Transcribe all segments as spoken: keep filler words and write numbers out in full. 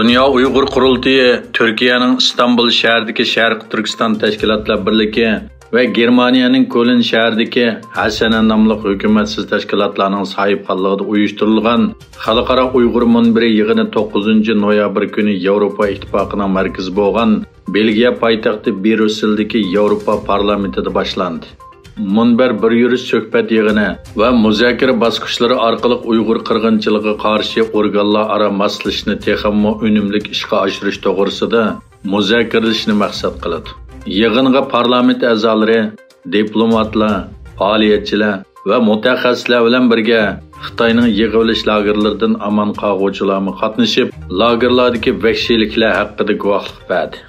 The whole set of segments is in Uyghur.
دۇنيا ئۇيغۇر قۇرۇلتىيى تۈركىيەنىڭ ئىستانبۇل شەھىرىدىكى شەرقىي تۈركىستان تەشكىلاتلار بىرلىكى ۋە گېرمانىيەنىڭ كۆلن شەھىرىدىكى ھەسەنە ناملىق ھۆكۈمەتسىز تەشكىلاتلارنىڭ ساھىبخانلىقىدا ئۇيۇشتۇرۇلغان خەلقئارا ئۇيغۇر مۇنبىرى يىغىنى توققۇزىنچى نويابىر كۈنى ياۋروپا ئىتتىپاقىنىڭ مەركىزى بولغان بېلگىيە پايتەختى بريۇسسېلدىكى ياۋروپا پارلامېنتىدا باشلاندى. مۇنبەر بىر يۈرۈش سۆھبەت يىغىنى ۋە مۇزاكىرە باسقۇچلىرى ئارقىلىق ئۇيغۇر قىرغىنچىلىقىغا قارشى ئورگانلار ئارا ماسلىشىشنى تېخىمۇ ئۈنۈملۈك ئىشقا ئاشۇرۇش توغرىسىدا مۇزاكىرىلىشىنى مەقسەت قىلىدۇ. يىغىنغا پارلامېنت ئەزالىرى، دىپلوماتلار، پائالىيەتچىلەر ۋە مۇتەخەسسىسلەر بىلەن بىرگە خىتاينىڭ يىغىۋېلىش لاگېرلىرىدىن ئامان قالغۇچىلارمۇ قاتنىشىپ، لاگېرلاردىكى ۋەھشىيلىكلەر ھەققىدە گۇۋاھلىق بەردى.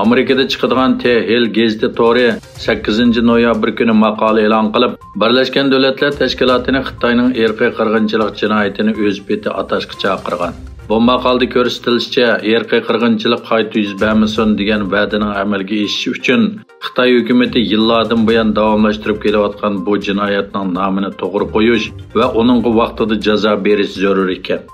ئامېرىكىدا چىقىدىغان تېھىل گېزىتى تورى سەككىزىنچى نويابىر كۈنى ماقالە ئېلان قىلىپ، بىرلەشكەن دۆلەتلەر تەشكىلاتىنى خىتاينىڭ ئىرقىي قىرغىنچىلىق جىنايىتىنى ئۆز پېتى ئاتاشقا چاقىرغان. بۇ ماقالىدە كۆرسىتىلىشىچە، ئىرقىي قىرغىنچىلىق قايتا يۈز بەرمىسۇن دېگەن ۋەدىنىڭ ئەمەلگە ئېشىشى ئۈچۈن خىتاي ھۆكۈمىتى يىللاردىن بۇيان داۋاملاشتۇرۇپ كېلىۋاتقان بۇ جىنايەتنىڭ نامىنى توغرا قويۇش ۋە ئۇنىڭغا ۋاقتىدا جازا بېرىش زۆرۈر ئىكەن.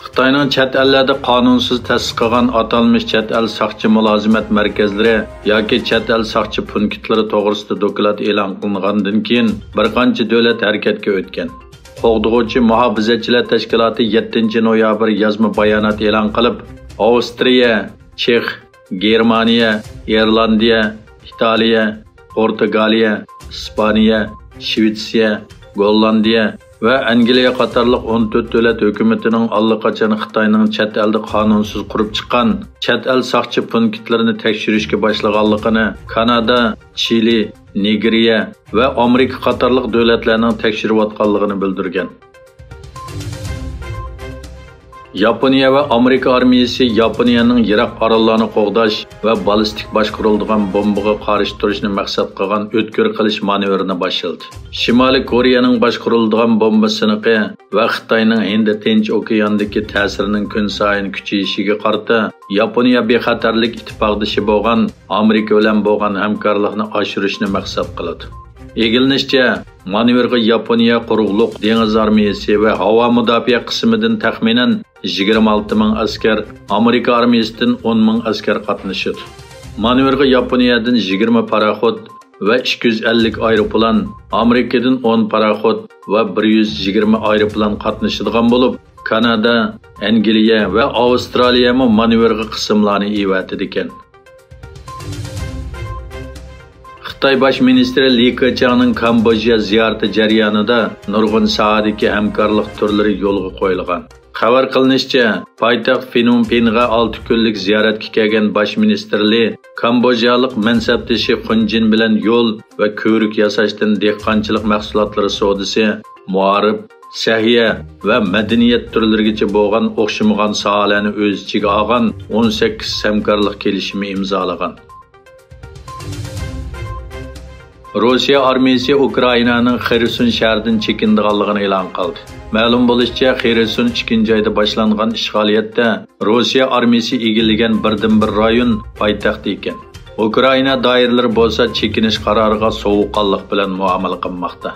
خىتاينىڭ چەت ئەللەردە قانۇنسىز تەسىس قىلغان ئاتالمىش چەت ئەل ساقچى مۇلازىمەت مەركەزلىرى ياكى چەت ئەل ساقچى پونكىتلىرى توغرىسىدا دوكلات ئېلان قىلىنغاندىن كېيىن، بىر قانچە دۆلەت ھەرىكەتكە ئۆتكەن. قوغدىغۇچى مۇھاپىزەتچىلەر تەشكىلاتى يەتتىنچى نويابىر يازما بايانات ئېلان قىلىپ، ئاۋسترىيە، چېخ، گېرمانىيە، ئىرلاندىيە، ئىتالىيە، پورتۇگالىيە، ئىسپانىيە، شىۋېتسىيە، گوللاندىيە ۋە ئەنگلىيە قاتارلىق ئون تۆت دۆلەت ھۆكۈمىتىنىڭ ئاللىقاچان خىتاينىڭ چەت ئەلدە قانۇنسىز قۇرۇپ چىققان چەت ئەل ساقچى پونكىتلىرىنى تەكشۈرۈشكە باشلىغانلىقىنى كانادا، چىلى، نىگېرىيە ۋە ئامېرىكا قاتارلىق دۆلەتلەرنىڭ تەكشۈرۈۋاتقانلىقىنى بىلدۈرگەن. ياپونىيە ۋە ئامېرىكا ئارمىيىسى ياپونىيەنىڭ يىراق ئاراللارنى قوغداش ۋە بالىستىك باشقۇرۇلىدىغان بومبىغا قارشى تۇرۇشنى مەقسەت قىلغان ئۆتكۈر قىلىش مانېۋىرىنى باشلىدى. شىمالىي كورېيەنىڭ باشقۇرۇلىدىغان بومبا سىنىقى ۋە خىتاينىڭ ھىندى تىنچ ئوكياندىكى تەسىرىنىڭ كۈنسايىن كۈچىيىشىگە قارىتا، ياپونىيە بىخەتەرلىك ئىتتىپاقدىشى بولغان ئامېرىكا بىلەن بولغان ھەمكارلىقنى ئاشۇرۇشنى مەقسەت قىلىدۇ. ئىگىلىنىشىچە، مانېۋىرغا ياپونىيە قۇرۇقلۇق دېڭىز ئارمىيىسى ۋە ھاۋا مۇداپىئە قىسمىدىن تەخمىنەن يىگىرمە ئالتە مىڭ ئەسكەر، ئامېرىكا ئارمىيىسىدىن ئون مىڭ ئەسكەر قاتنىشىدۇ. مانېۋىرغا ياپونىيەدىن يىگىرمە پاراخوت ۋە ئىككى يۈز ئەللىك ئايروپىلان، ئامېرىكىدىن ئون پاراخوت ۋە بىر يۈز يىگىرمە ئايروپىلان قاتنىشىدىغان بولۇپ، كانادا، ئەنگلىيە ۋە ئاۋسترالىيەمۇ مانېۋىرغا قىسىملارنى ئېۋەتىدىكەن. خىتاي باش مىنىستىرى لى كېچياڭنىڭ كامبودژا زىيارىتى جەريانىدا نۇرغۇن ساھەدىكى ھەمكارلىق تۈرلىرى يولغا قويۇلغان. خەۋەر قىلىنىشىچە، پايتەخت فىنۇمپىنغا ئالتە كۈنلۈك زىيارەتكە كەلگەن باش مىنىستىر لى كامبودژالىق مەنسەپدىشى خۇنجىن بىلەن يول ۋە كۆۋرۈك ياساشتىن دېھقانچىلىق مەھسۇلاتلىرى سودىسى، مائارىپ، سەھىيە ۋە مەدەنىيەت تۈرلىرىگىچە بولغان ئوخشىمىغان ساھەلەرنى ئۆز ئىچىگە ئالغان ئون سەككىز ھەمكارلىق كېلىشىمى ئىمزالىغان. روسىيە ئارمىيىسى ئۇكرائىنانىڭ خېرسون شەھىرىدىن چېكىنىدىغانلىقىنى ئېلان قىلدى. مەلۇم بولۇشىچە، خېرسون ئىككىنچى ئايدا باشلانغان ئىشغالىيەتتە روسىيە ئارمىيىسى ئىگىلىگەن بىردىنبىر رايون پايتەختى ئىكەن. ئۇكرائىنا دائىرىلىرى بولسا چېكىنىش قارارىغا سوغۇققانلىق بىلەن مۇئامىلە قىلماقتا.